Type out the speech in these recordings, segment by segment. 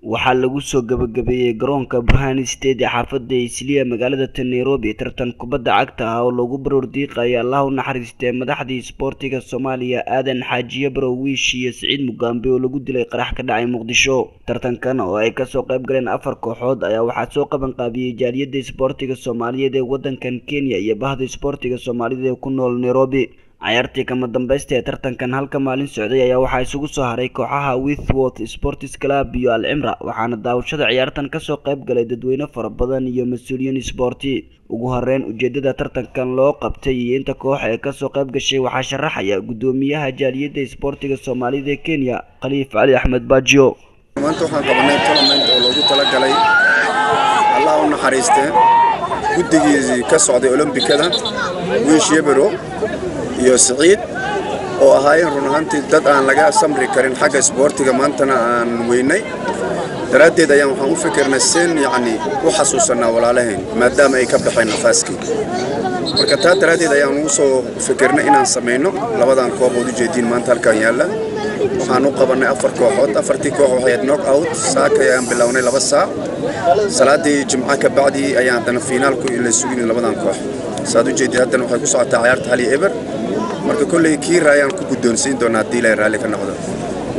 Waxaa lagu soo gabagabeeyay garoonka Burhani Stadium ee xaafadda Eastleigh magaalada Nairobi tartan kubadda cagta ah oo lagu baroor diiqaya Allah u naxariistay madaxdii isboortiga Soomaaliya Aadan Xaaji Yabro Wiish iyo Siciid Mugambe oo lagu dilay qarax ka dhacay Muqdisho. Tartankan oo ay ka soo qayb galeen afar kooxood ayaa waxaa soo qaban qaabiyay jaaliyadda isboortiga Soomaaliyeed ee waddankan Kenya iyo bahda isboortiga Soomaalida ee ku nool Nairobi. Ciyaartii kama dambaysta ee tartankan halka maalin socday ayaa waxaa isugu soo haray kooxaha Wentworth Sports Club iyo Al Cimra, waxaana daawashada ciyaartan ka soo qayb galay dadweyne fara badan iyo mas'uuliyiin isboorti. Ugu horreyn, ujeedada tartankan loo qabtay iyo inta koox ee ka soo qayb gashay waxaa sharaxaya guddoomiyaha jaaliyadda isboortiga Soomaalida ee Kenya, Khaliif Cali Axmed Baajo. Maanta waxaan qabanay tournament oo loogu talagalay Allah u naxariistee guddigii ka socday Olombikada Wiish Yabro iyo Siciid oo ahaayeen run ahaantii dad aan laga samri karin xagga isboortiga, maantana aan weynay daraaddeed ayaan waxaan u fikirnay seen yacni u xasuusanaa walaalahayn maadaama ay ka baxeen nafaaskii. Marka taa daraaddeed ayaan ugu soo fikirnay inaan samayno labadan koob ood ujeediin maanta halkan yaalla. Waxaan u qabannay afar kooxood, afartii koox waxay ahayd knock out. Saaka ayaan bilownay 2 saac, salaadii jimca ka bacdii ayaan haddana fiinaalku la isugu yimid labadan koox. Saad ujeedid haddana waxay ku socotaa ciyaarta 1-0. Marka kolley kii raayaan ku guddoonsiin doonaa haddii ilaahay raalli ka noqdo.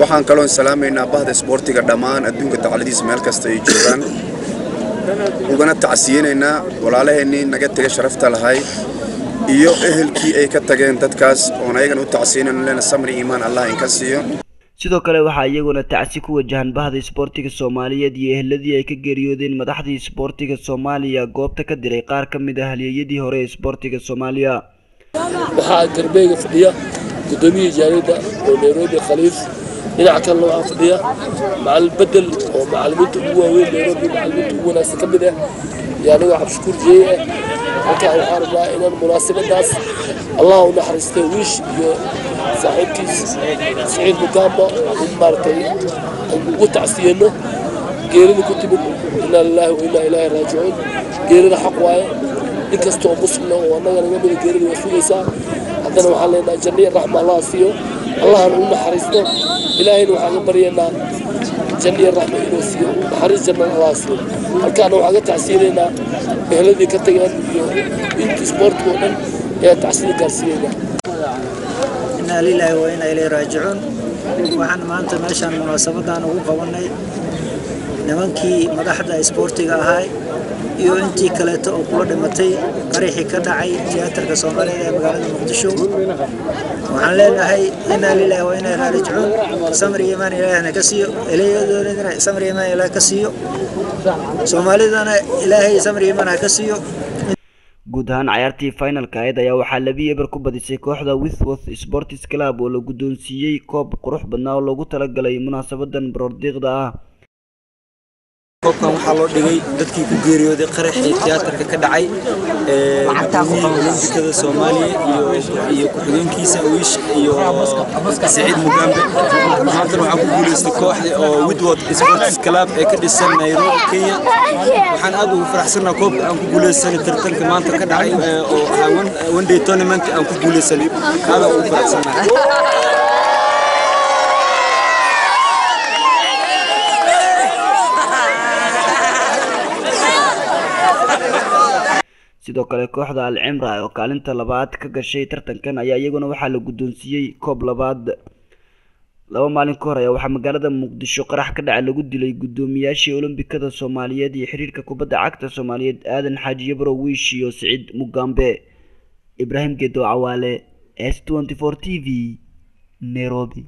Waxaan kaloon salaamaynaa bahda isboortiga dhammaan adduunka tacladiisa meel kasta ay joogaan, ugana tacsiyeynaynaa walaalaheennii naga tegay sharafta lahay iyo ehelkii ay ka tageen dadkaas, oon ayagana u tacsiyeynayno leena samri iimaan Allah inka siiyo. Sidoo kale waxaa iyaguna tacsi ku wajahan bahda isboortiga Soomaaliyeed iyo eheladii ay ka geeriyoodeen madaxdii isboortiga Soomaaliya goobta ka diray qaar ka mid ah halyeeyadii hore ee isboortiga Soomaaliya. Waxaa garbeyga fadhiya gudoomiyihii jaaliyadda oo Nairobi Khaliif, dhinaca kalena waxaa fadhiya macallin Bedel oo macallimiinta ugu waaweyn Nairobi, macallimiinta ugu wanaagsan ka mid ah, iyo anigoo Cabdishakuur Jeeye ah. Halkaa waxaan rabnaa inaan munaasabadaas Allah u naxariistay Wiish iyo saaxiibkiis Siciid Mugambo in maaragtay ugu tacsiyeyno geerida ku timid. Innaa lilaahi wa innaa ilaahi raajicuun. Geerida xaq waaye, inkastoo muslimna oo annaga naga mida geerida waa sugaysaa, haddana waxaan leenahay janno iyo raxma Allah siiyo, Allahna u naxariisto. Ilaahayna waxaan ka baryaynaa janno iyo raxma inuu siiyo, naxariis jannada Allah siiyo. Halkaana waxaan ka tacsiyeynaynaa ehladii ka tageen iyo intii isboortiga oo dhan ayaan tacsiyada gaarsiineynaa. Innaa lilaahi wa innaa ilayhi raajicuun. Waxaan maanta meeshaan munaasabadan ugu qabanay nimankii madaxda isboortiga ahaa iyo intii kaleeto oo kula dhimatay qaraxii ka dhacay tiyaatarka Soomaaliyeed ee magaalada Muqdisho. Waxaan leenahay innaa lilaahi wa innaa ilaihi raajicuun. Samri iimaan Ilaahna ka siiyo, eelayadoodana samri iimaan Ilaah ka siiyo, Soomaalidana Ilaahay samri iimaan ha ka siiyo. Guud ahaan ciyaartii finalka ahayd ayaa waxaa 2-0 ku badisay kooxda Wentworth Sports Club oo la guddoonsiiyey koob qurux badnaa oo loogu talagalay munaasabadan baroordiiqda ah. Koobkan waxaa loo dhigay dadkii ku geeriyooday qaraxii tiyaatarka ka dhacay, gudoomiyihii Olombikada Soomaaliya iyo ku-xigeenkiisa Wiish iyo Siciid Mugambe. Maantana waxaa ku guuleystay kooxda oo Wentworth Sports Club ee ka dhisan Nairobi, Kenya. Waxaan aad ugu faraxsanahay koobka aan ku guuleysanay tartanka maanta ka dhacay oo ahaa one day tournament aan ku guuleysanay. Aad ugu faraxsanahay. Sidoo kale kooxda Al Cimra oo kaalinta labaad ka gashay tartankan ayaa iyaguna waxaa la guddoonsiiyey koob labaad. 2 maalin ka hor ayaa waxaa magaalada Muqdisho qarax ka dhacay lagu dilay guddoomiyaashii Olombikada Soomaaliyeed iyo xiriirka kubadda cagta Soomaaliyeed Aadan Xaaji Yabro Wiish iyo Siciid Mugambe. Ibrahim Gedo Cawaale, S24 TV, Nairobi.